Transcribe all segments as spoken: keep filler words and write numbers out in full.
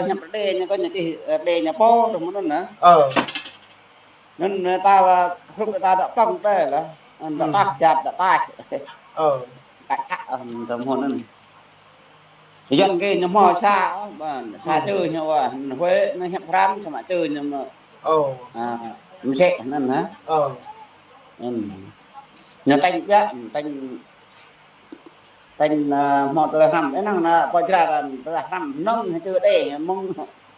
hiăp rơđê ñu kơ ñu čih, ơ, rơđê ñu pô, tơmơ̆n anŭn hă. Ơ. Anŭn, ơ, ta, ơ, hrup ta dŏ pơ̆ng tê lah. Anŭn dŏ tah jat dŏ taih. Ơ. Kăk kăk, ơ, tơmơ̆n anŭn. Yuan kơ ñu hmâo sa, ơ, ƀă, sa čư̆ ñu wă, Huế ñu hiăp hrăm samơ̆ čư̆ ñu mă. Ơ. A, mơsĕ anŭn hă. Ơ. Anŭn. Ñu tañ biă, tañ Tañ, ơ, hmâo tơlơi hrăm, ơ, năng na pơ Jrai ta tơlơi hrăm nong hă čư̆ đê, mơ̆ng,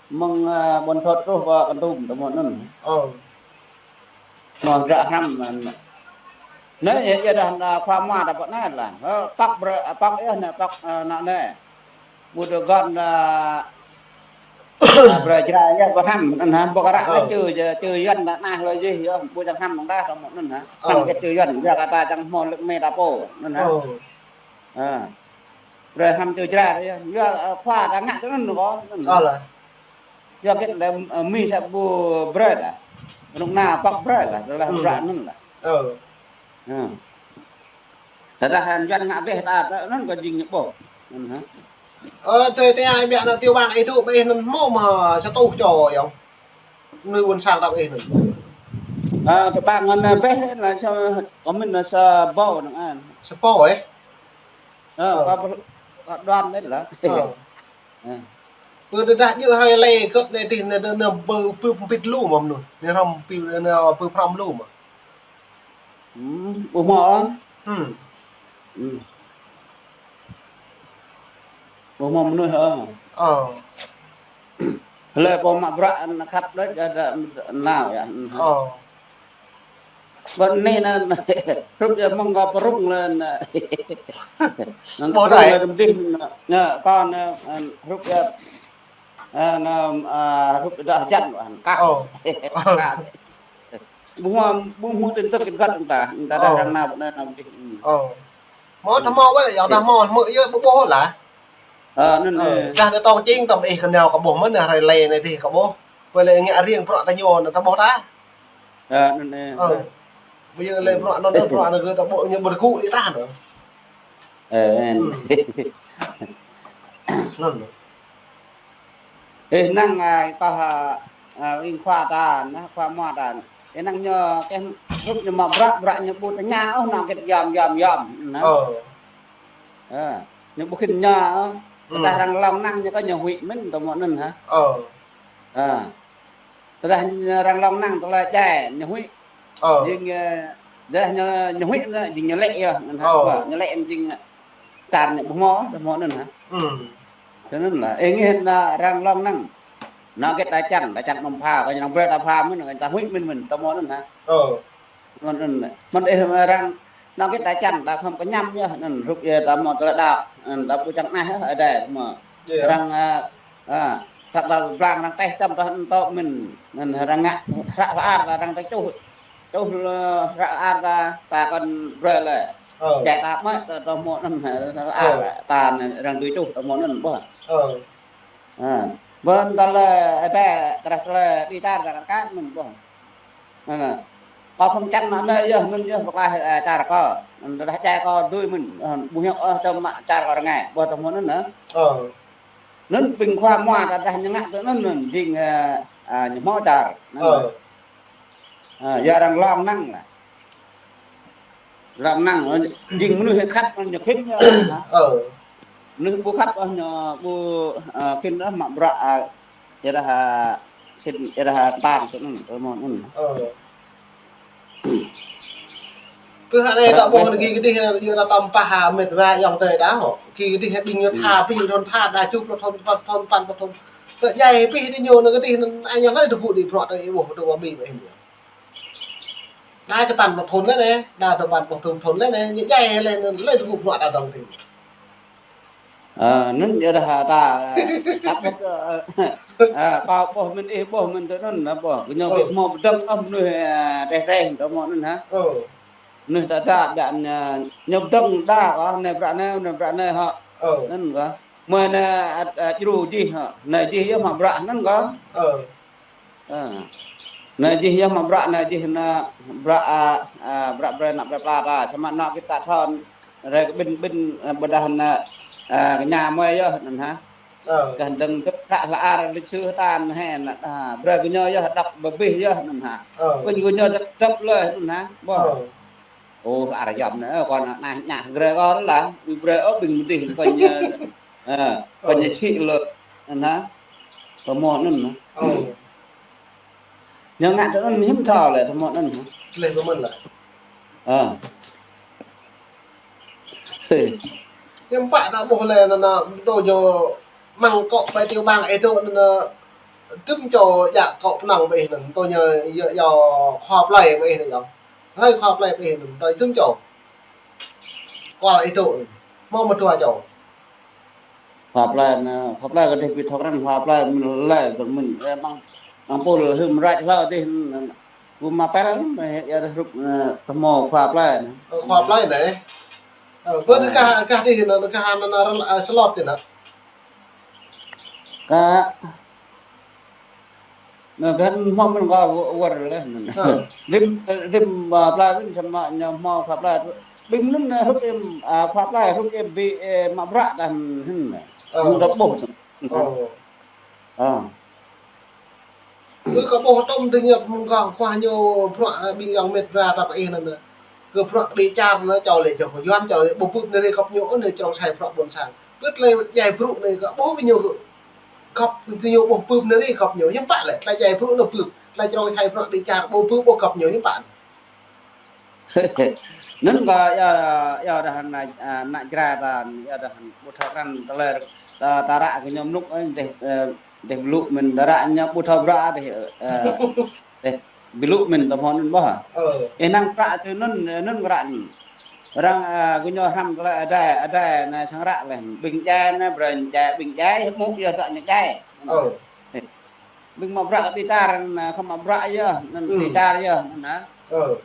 mơ̆ng, ơ, Ƀuôn Thuột truh pơ Kon Tum tơmơ̆n anŭn. Ơ. Hmâo Jrai hrăm, ơ, anai yơh, yơh dah, ơ, khua mua ta pơ anai lah. Ơ, pŏk brơi, ơ, pŏk yơh anai, pŏk, ơ, anŭn anai. Ƀu djơ̆ gơ̆n, ơ, Ơ, brơi Jrai yơh, ƀu hrăm, anŭn hă, ƀu kơ ră anai čư̆, čư̆, čư̆ Yuan ta nah lơi jih, yơh, ƀu čang hrăm mơ̆ng đah, tơmơ̆n anŭn hă. Hrăm kơ čư̆ Yuan, yua kơ ta čang hmâo lơ̆k mơ̆ ta pô, anŭn hă. Ơ. Ơ. Brơi hrăm čư̆ Jrai yơh, yua, ơ, khua ta ngă tui anŭn kơ, anŭn hă. Ơ lah. Yua kơ lĕ, ơ, mi sa ƀu brơi lah. Anŭn na pŏk brơi lah, lah brơi anŭn lah. Ơ. Ơ. Tơdah Yuan ngă bĕ ta, ta anŭn kơ jing ñu ƀuh. Anŭn hă. Ơ, tui tui ai biă anŭn Tiểu Bang ih dŏ ƀơi anŭn hmâo mơ̆ sa rơtuh čô yơh. Mơnuih ƀôn sang ta ƀơi anŭn. Ơ, Tiểu Bang anŭn bĕ lah sa, kơ mĭn lah sa ƀâo anŭn an. Sa ƀâo, ơ? Ơ, kơ, kơ đoàn đấy lah. Ơ. Ơ. Pơ tơdah djơ̆ hrơi lĕ kơt anai tih anai, anai, anai, pơ, pơ, pơ pit lu mơ̆ mơnuih. Anai hrăm pit, anai, pơ phrăm lu mơ̆. Hm, ƀu hmâo ôh. Hm. Hm. Ƀu hmâo mơnuih ôh. Ơ. Lĕ pô mă bruă anŭn khăp đôč, ada nao yơh. Ơ. Ƀơi anai anŭn, hrup yơh mơ̆ng kơ pơrŭng lĕ anŭn. Anŭn ƀuh pơrŭng đai. Lĕ rơm đih anŭn, anŭn, kơ anŭn, anŭn, hrup yơh, anŭn, anŭn, a, hrup yơh dah jăn, anŭn, kah. Ơ. Kah. Ƀu hmâo, ƀu hmâo tin tức kơ găt anŭn ta, anŭn ta dah arăng nao, anŭn, anŭn, anŭn. Ơ. Hmâo ta hmâo wơ̆t, yua ta hmâo, hmâo yơh ƀu ƀuh lah. Ơ, anŭn, ơ, ơ. Dah anai tong čing tơm ih kơ nao kơ ƀuh mơ̆n, hrơi lĕ anai tih kơ ƀuh. Pơ lĕ ngă riêng bruă ta ñu anŭn ta ƀuh ta. Ơ, anŭn, ơ. Ơ. Ƀu djơ̆ lĕ bruă anŭn, bruă anŭn kơ ta ƀuh ñu ƀu tơgŭ đĭ tah anŭn. Ơ, anŭn. Hm. Anŭn. Ơ, năng, a, kơ, a, a, ƀing khua ta, anŭn, khua mua ta. Ơ, năng ñu, kơ hrup ñu mă bruă, bruă ñu ƀu tơña ôh, anŭn kơ yom, yom, yom, anŭn. Ơ. Ơ, ñu ƀu khĭn ñu ôh. Hm. Tơdah arăng lŏng năng ñu kơ ñu huĭ mơ̆n, tơmơ̆n anŭn hă. Ơ. Ơ. Tơdah arăng lŏng năng tơlơi djai ñu huĭ. Ơ. Jing, ơ, tơdah ñu, ñu huĭ anŭn, jing ñu lĕ yơh, anŭn hă. Ơ. Ƀuh, ñu lĕ jing čar ñu ƀu hmâo, ƀu hmâo anŭn hă. Hm. Tui anŭn lah, ơ, ngă anŭn arăng lŏng năng. Anŭn kơ ta čang, ta čang mơ̆ng pha, kơ ñu năng brơi ta pha mơ̆n, kơ ta huĭ mơ̆n mơ̆n, tơmơ̆n anŭn hă. Ơ. Anŭn, anŭn. Mơ̆n ih arăng, anŭn kơ ta čang, ta khŏm kơ ñăm yơh, anŭn hrup yơh ta hmâo tơlơi đaŏ, anŭn ta ƀu čang nah yơh, adai hmâo. Yơh. Arăng, a, a, ta ƀă blang arăng teh čăm ta anŭn tŏ mơ̆n, anŭn arăng ngă, hră ar ta arăng teh čuh. Čuh lĕ hră ar ta, ta kŏn brơi lĕ. Ơ. Djai ta mơ̆, ta, ta hmâo anŭn, hră ar ta anŭn arăng teh čuh, ta hmâo anŭn ƀuh. Ơ. A, ƀơi anŭn tơlơi, ơ, bĕ, krah tơlơi, ti tar ta kar kar mơ̆n ƀuh. Anŭn. Kâo khŏm čang anŭn yơh, anŭn yơh, pơklaih, ơ, čar kâo. Anŭn tơdah čai kâo dưi mơ̆n, ơ, ƀu hiăp ôh tơm mă čar kâo rơngai, ƀuh tơmơ̆n anŭn, anŭn. Ơ. Anŭn ƀing khua mua ta tơdah ñu ngă tui anŭn, anŭn, jing, ơ, ơ, ñu hmâo čar. Anŭn. Ơ. Ơ, yua arăng lŏng năng lah. Lŏng năng, ơ, jing mơnuih khăp, ñu khĭn ñu, hă? Ơ. Mơnuih ƀu khăp, ơ, ñu ƀu, ơ, khĭn ôh mă bruă, ơ, yua dah, ơ, khĭn, yua dah, ơ, tang, tui anŭn, tơmơ̆n anŭn. Ơ. Kơ hă anai ta ƀuh anŭn gih gih, yua dah tơm pah, ơ, mĕt wa ayŏng adơi ta hŏ. Gih gih ƀing ñu tha, ƀing ñu tha, đa čuh pluh thŭn, păn thŭn, păn pluh thŭn. Tơ djai pih đi ñu anŭn gih anŭn, ai ñu hlơi tơgŭ đĭ bruă ta ih ƀuh, tơ wa ƀing ƀai anŭn. Đa čơpăn pluh thŭn lĕ anai, đa tơpăn pluh thŭn lĕ anai, ñu djai lĕ, lĕ tơgŭ bruă ta dŏng tih. Ơ, anŭn yua dah ta, ơ, ta ƀuh, ơ, ơ, kâo ƀuh mơ̆n ih ƀuh mơ̆n tui anŭn, ơ, ƀuh. Ñu ƀu hmâo pơdơ̆ng ôh mơnuih, ơ, reh reh, tơmơ̆n anŭn hă. Ơ. Mơnuih ta ta ƀiă, ơ, ñu pơdơ̆ng đa kơ, anai bruă anai, anai bruă anai hŏ. Ơ. Anŭn kơ. Mơ̆ anai, ơ, ơ, djru jih hŏ. Anai jih yơh mă bruă anŭn kơ. Ơ. Ơ. Anai jih yơh mă bruă, anai jih anai bruă, a, a, bruă brơi ană brơi pla ta, samơ̆ anŭn kơ ta thâo, rai kơ ƀing, ƀing, a, ƀôdah anŭn, a, kơ ñu mơi yơh, anŭn hă. Ơ. Gah dơ̆ng dŏp hră hla ar lịch sử hơtan hĕ, anŭn, a, brơi gơñu yơh, đŏk ƀơbih yơh anŭn hă. Ơ. Kơ gơñu dŏp, dŏp lơi anŭn hă. Ƀôh. Ơ. Ôh, hla ar yom anai, ơ, kơ anai, anai, anai, grê kơ lah, ƀu brơi ôh ƀing mơdih kơ ñu, ơ, kơ ñu sĭ lơi anŭn hă. Tơhmô anŭn hă. Ơ. Ñu ngă tơ anŭn hiư̆m thâo lĕ, tơhmô anŭn hă. Lĕ tơ mơ̆n lah. Ơ. Hiư̆m pă ta ƀuh lĕ anŭn, anŭn, dŏ ñu mơ̆ng kŏ ƀai tiểu bang ih dŏ anŭn, anŭn, tŭm čô djă kŏ pơnăng ƀơi ih anŭn, dŏ ñu yua, yua khua plơi ƀơi ih anŭn yơh. Hơi khua plơi ƀơi ih anŭn, dŏ tŭm čô. Kual ih dŏ anŭn. Hmâo mơ̆ dua čô. Khua plơi anŭn, khua plơi kơ dih ƀu thâo krăn khua plơi mơ̆n lĕ, kơ mơ̆n, ơ, mơ̆ng, mơ̆ng pul hưm rač hlâo dih, anŭn, anŭn, ƀu mă pel, anŭn, yua dah hrup, ơ, tơhmô khua plơi anŭn. Ơ, khua plơi anai. Ơ, ƀơi anŭn kah, kah dih anŭn, kah anŭn, anŭn, ơ, Selot dih anŭn. Kah, anŭn kah hmâo mơ̆n kơ wơr lĕ anŭn. Ơ. Rĭm, rĭm, ơ, plơi anŭn samơ̆ ñu hmâo khua plơi. Ƀing anŭn, ơ, hrup rĭm, ơ, khua plơi, hrup rĭm ƀing, ơ, mă bruă tah anŭn. Ơ. Anŭn dŏ ƀuh. Ơ. Ơ. Ơ, kơ ƀuh tơm tơ ñu mơ̆ng kơ khua ñu bruă, ơ, ƀing ayŏng met wa ta pơ ih anŭn. Kơ bruă kơđi čar anŭn čô lĕ čô kơ Yuan, čô lĕ ƀu bưp anai ri kŏp ñu, anai črông sai bruă ƀôn sang. Bưp lĕ djai brŭ anai kơ ƀuh ƀing ñu kơ kŏp, ƀing ñu ƀuh bưp anai ri kŏp ñu, hiư̆m pă lĕ, tơlơi djai brŭ anŭn bưp, tơlơi črông sai bruă kơđi čar ƀu bưp ƀu kŏp ñu, hiư̆m pă. Anŭn kơ yua, yua dah ană, a, ană Jrai ta, yua dah ƀu thâo krăn tơlơi, ta, ta ră kơ ñu mơnŭk, ơ, dêh, ơ, dêh blŭ mơ̆n, ta ră ñu ƀu thâo bruă dêh, ơ, dêh blŭ mơ̆n tơhmô anŭn ƀôh. Ơ. Ih năng prăk tui anŭn, anŭn kơ ră anŭn. Arăng, a, gơñu hrăm tơlơi adai, adai anai sang ră leh. Ƀing djai anai, brơi djai, ƀing djai, hơmŭk yơh dŏ ñu djai. Ơ. Ƀing mă bruă kơđi čar anŭn, khŏm mă bruă yơh, anŭn kơđi čar yơh, anŭn hă. Ơ.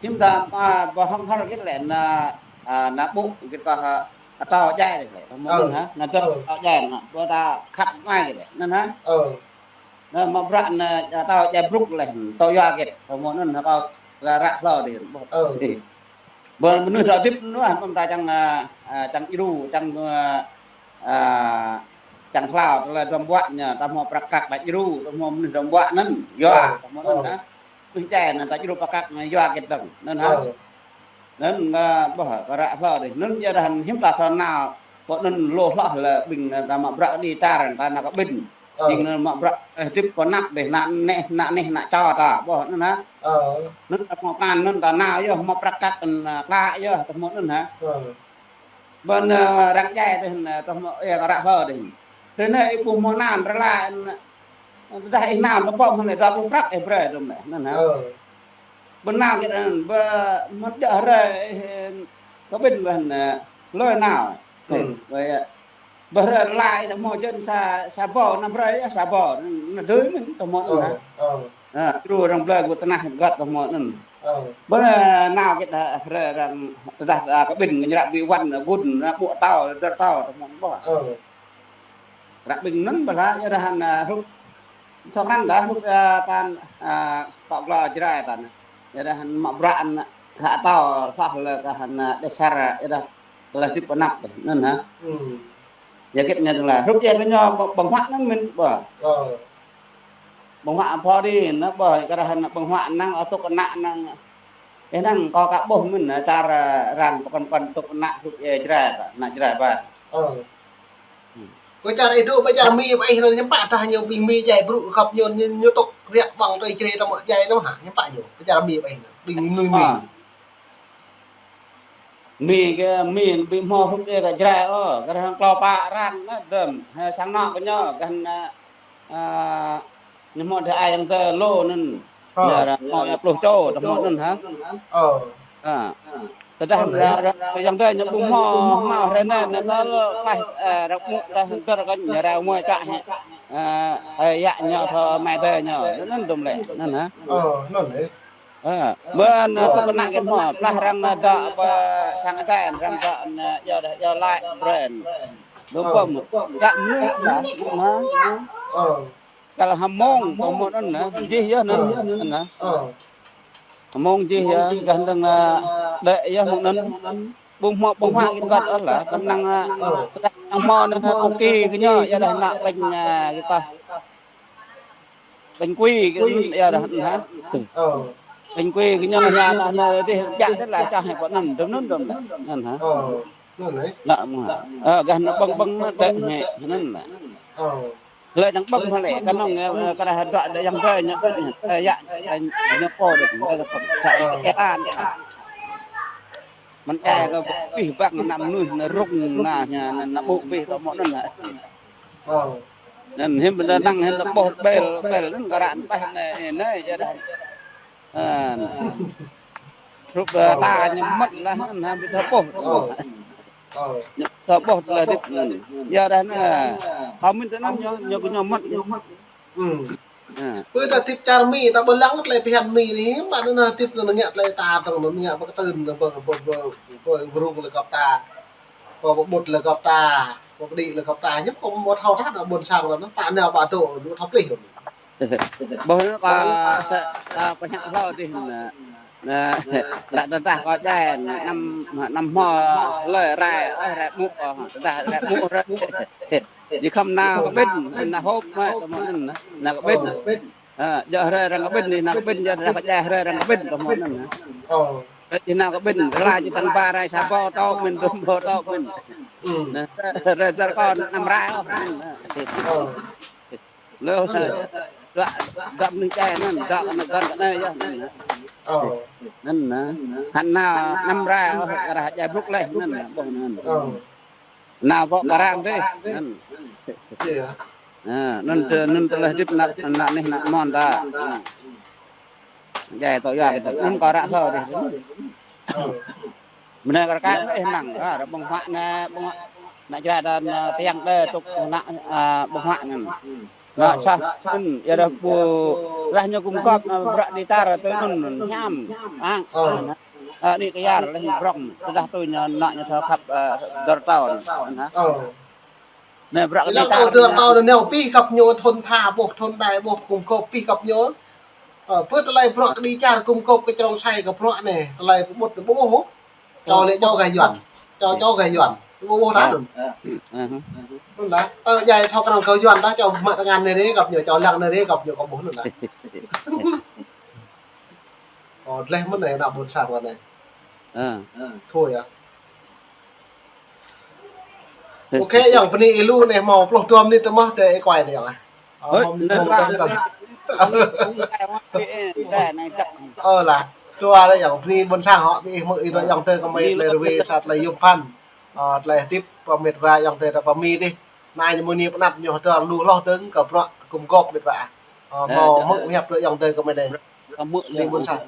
Hiư̆m ta, a, ƀu hŏng hor git lĕ, anŭn, a, anŭn ƀu git kơ, a, atâo djai lĕ, tơhmô anŭn hă, anŭn dŏ atâo djai, anŭn, ƀu ta khăp ngai git lĕ, anŭn hă. Ơ. Anŭn mă bruă anŭn, a, atâo djai brŭk lĕ, tơyua git, tơhmô anŭn hă, kơ ră hlâo dih, ƀôh. Ơ. Ƀơi mơnuih dŏ hơdip anŭn, ƀơi ta čang, a, a, čang djru, čang, a, a, čang hlâo, tơlơi dŏm ƀuă ñu, ta hmâo prăk kăk ta djru, ta hmâo mơnuih dŏm ƀuă anŭn, yua, ơ, ta hmâo anŭn, ơ, hă. Mơnuih djai anŭn ta djru prăk kăk anŭn yua git dơ̆ng, anŭn hă. Ơ. Anŭn, a, ƀôh, kơ ră hlâo dih, anŭn yua dah hiư̆m ta thâo nao, pơ anŭn lu hloh lĕ ƀing ta mă bruă kơđi čar, ta nao kơ ƀing. Ơ. Jing anŭn mă bruă, ơ, hơdip pơ anăp dih, ană neh, ană neh, ană čô ta, ƀôh, anŭn hă. Ơ. Anŭn ta hmâo pran, anŭn ta nao yơh, hmâo prăk kăk, anŭn, a, klă yơh, ta hmâo anŭn hă. Ơ. Ƀơi anŭn, ơ, arăng djai dih, anŭn, tơhmô, ơ, kơ ră hlâo dih. Tui anai ih ƀu hmâo nao, rơlai, anŭn, tơdah ih nao, tơpŏk mơ̆n lĕ dua pluh prăk, ih brơi dŏm lĕ, anŭn hă. Ơ. Ƀơi nao git anŭn, ƀơi mơ̆n djơ̆ hrơi, ih, kơ ƀing ƀơi anŭn, ơ, lơi nao. Ơ. Ƀơi, ơ, ƀơi hrơi rơlai, tơhmô jơ̆n sa, sa ƀô, anŭn brơi, sa ƀô, anŭn dưi mơ̆n, tơhmô anŭn hă. Ơ, ơ. Ha, djru arăng blơi gŭ tơnah gŏt tơhmô anŭn. Ơ. Ƀơi nao git dah hrơi arăng tơdah, a, kơ ƀing ñu ră ƀu wăn gŭn, ră ƀu atâo, dơr atâo tơhmô ƀôh. Ơ. Ră ƀing anŭn ƀơi lah, yua dah anŭn, a, hrup, thâo krăn dah hrup, a, tan, a, pŏk glô Jrai tan. Yua dah anŭn mă bruă anŭn, khă atâo, hloh lĕ kơ anŭn, a, dasar, yua dah tơlơi hơdip pơ anăp, anŭn hă. Ơ. Yua git ñu tơlơi. Hrup yua kơ ñu ƀơ̆ng huă anŭn mơ̆n ƀôh. Ơ. Ƀơ̆ng huă pho dih, anŭn ƀôh, kơ ră anŭn ƀơ̆ng huă anŭn, ơ, tŭk ană anŭn. Ih năng kơ kơ ƀôh mơ̆n, anŭn čar, ơ, arăng pơkŏn pơkŏn tŭk ană hrup yua Jrai ta, ană Jrai ƀă. Ơ. Ơ. Kơ čar ih dŏ, ƀơi čar Mi ƀơi ih anŭn, hiư̆m pă tah ñu ƀing Mi djai brŭ kŏp ñu, ñu, ñu tŭk riă ƀơ̆ng tui Jrai ta mă djai anŭn hă, hiư̆m pă ñu, kơ čar Mi ƀơi ih anŭn, ƀing Mi Mi. Ơ. Mi kơ, Mi ƀu hmâo hrup yua kơ Jrai ôh, kơ arăng klâo pă arăng anŭn dơ̆m, hă, sang anŏ kơ ñu, kơ anŭn, a, ñu hmâo dêh ai ayŏng adơi lu anŭn. Ơ. Ñu arăng hmâo yua pluh čô, tơhmô anŭn hă. Ơ. A. Tơdah, ơ, arăng, arăng, ayŏng adơi ñu ƀu hmâo, hmâo hrơi anai, anŭn tơl laih, ơ, arăng ƀu tah dơr kơ ñu arăng muai čă hĕ. Ơ, ơ, yă ñu thâo amai adơi ñu, anŭn dŏm lĕ, anŭn hă. Ơ, anŭn lĕ. Ơ, ƀơi anŭn, ơ, tŭk ană git hmâo, plah arăng anŭn dŏ pơ sang adai, arăng dŏ anŭn, ơ, yua dah, yua laĭ brơi. Dŏm pơm, gah mơnuih lah, gah mă. Ơ. Kơ hmâo mơ̆ng, tơhmô anŭn, ơ, jih yơh anŭn, ơ, anŭn, ơ. Hmâo mơ̆ng jih yơh, gah dơ̆ng, ơ, đĕ yơh mơ̆ng anŭn. Ƀu hmâo, ƀu hmâo kơ gơ̆t ôh lah, kơnang, ơ, kơnang hmâo anŭn pô kơ ñu, yua dah anŭn ƀing, ơ, kơ ta. Ƀing kui kơ, yua dah anŭn hă. Ƀing kui kơ ñu, yua dah anŭn dih jak tơlơi čah hĕ pơ anŭn, dum anŭn, dum anŭn hă. Anŭn hă. Anŭn mơ̆. Ơ, gah anŭn ƀơ̆ng ƀơ̆ng anŭn dĕ hĕ, anŭn lah. Tơlơi anŭn ƀơ̆ng hă lĕ, kơnơ̆ng, ơ, kơ dah dŏ dĕ yang dơi ñu, ơ, yă, ơ, ñu pô dĕ, ơ, pô, sa, ơ, an. Mơ̆n ơ kơ pih ƀăng anăm nuih anŭn rŭng anŭn, ñu, anŭn, anŭn ƀu pih tơ mơ̆n anŭn hă. Anŭn hiư̆m ƀu năng hiư̆m tơ ƀuh ƀel, ƀel anŭn kơ ră anŭn tah anai, anai yua dah. Ơ. Hrup, ơ, ta ñu mơ̆t lah anŭn hă ƀu thâo ƀuh. Ñu thâo ƀuh tơlơi hơdip anŭn. Yua dah anŭn. Hơmư̆ tơ anŭn ñu, ñu kơ ñu mơ̆t. Ơ. Ƀu dah hơdip čar Mi, ta ƀu lăng tơlơi phiăn Mi anai, mă anŭn hơdip anŭn ngă tơlơi ta tơ̆ng anŭn ngă pơkơtưn, pơ, pơ, pơ, pơ, pơrŭng tơlơi gơ̆p ta. Pơ, pơƀut tơlơi gơ̆p ta, pơ, pơđĭ tơlơi gơ̆p ta, ñu kơ ƀu thâo tah anŭn ƀôn sang anŭn, pă nao pă dŏ, ƀu thâo plih anŭn. Ƀuh anŭn kơ, kơ, kơ ñăk hlâo dih anŭn. Anŭn, ră tơdah kơ djai, anăm, anăm hmâo hlơi rai, ơ, rai ƀu, ơ, tơdah rai ƀu, rai. Ñu khŏm nao kơ ƀing, anŭn hŏp mă, tơ mơ̆n anŭn, nao kơ ƀing. Ơ, djơ̆ hrơi arăng kơ ƀing, anŭn nao kơ ƀing, djơ̆ dah kơ djai hrơi arăng kơ ƀing, tơ mơ̆n anŭn. Ơ. Ơ, ñu nao kơ ƀing, ră anŭn jơlan ba rai sa ƀâo tŏ ƀing, dŭm ƀâo tŏ ƀing. Anŭn, hrơi dơ̆r kơ anăm rai ôh. Anŭn. Ơ. Lu, dŏ, dŏ mơnuih djai anŭn, dŏ anŭn gơ̆n kơ anai yơh, anŭn. Ơ. Anŭn, anŭn. Hăng nao anăm rai ôh, kơ dah djai brŭk leh, anŭn, ƀuh anŭn. Ơ. Nao pơ arăng dih, anŭn. Ơ, anŭn tơ, anŭn tơlơi hơdip ană, ană anih ană amôn ta. Djai tŏ yua kơ ta, anŭn kơ ră hlâo dih. Ơ. Mơnai kơ ră kar ih mơ̆ng, ơ, ră ƀơ̆ng huă anai, ƀơ̆ng huă. Ană Jrai ta, ơ, tiăng đơi tŭk ană, ơ, ƀơ̆ng huă anŭn. Anŭn sah, anŭn, yua dah ƀu, lah ñu gum gŏp, ơ, bruă đi čar tui anŭn, hiam, ang, anŭn, ơ, anai kơ yar, leh brŏng, tơdah tui ñu, ană ñu thâo khăp, ơ, dơ̆r tŏ, anŭn hă. Anai bruă đi čar, dơ̆r tŏ anŭn ñu pih gơ̆p ñu, thun tha ƀuh, thun đai ƀuh, gum gŏp pih gơ̆p ñu. Ơ, pơ tơlơi bruă đi čar gum gŏp kơ črông sai kơ bruă anai, tơlơi pơƀut anŭn ƀu ƀuh. Čô lĕ čô gah Yuan. Čô, čô gah Yuan. Ƀu ƀuh tah anŭn. Anŭn lah. Tơ djai thâo kơnơ̆ng gah Yuan tah, čô mă tơngan anai dih gơ̆p ñu, čô lăng anai dih gơ̆p ñu kơ ƀuh anŭn lah. Ơ, dleh mơ̆n anai ană ƀôn sang anai. Ơ. Thôi yơh. Ok, ayŏng bơni ih lu anai hmâo pluh dua mơnit tơmơ̆, tơ ih kuai anai ayŏng ah. Ơ, hmâo mơnit anŭn hmâo ƀơ̆ng tơ̆ng. Ơ lah, dua lah ayŏng bơni ƀôn sang hŏ, ƀing ih hmư̆ ih dŏ ayŏng adơi kơmơi tơlơi rơwe sa tơlơi yôm phăn. Ơ, tơlơi hơdip pơ mĕt wa ayŏng adơi ta pơ Mi dih. Anai ñu mơ̆ng anai pơ anăp ñu hơdơr lu hloh dơ̆ng kơ bruă gum gŏp mĕt wa. Ơ, hmâo hmư̆ hiăp dŏ ayŏng adơi kơmơi anai. Bơni ƀôn sang.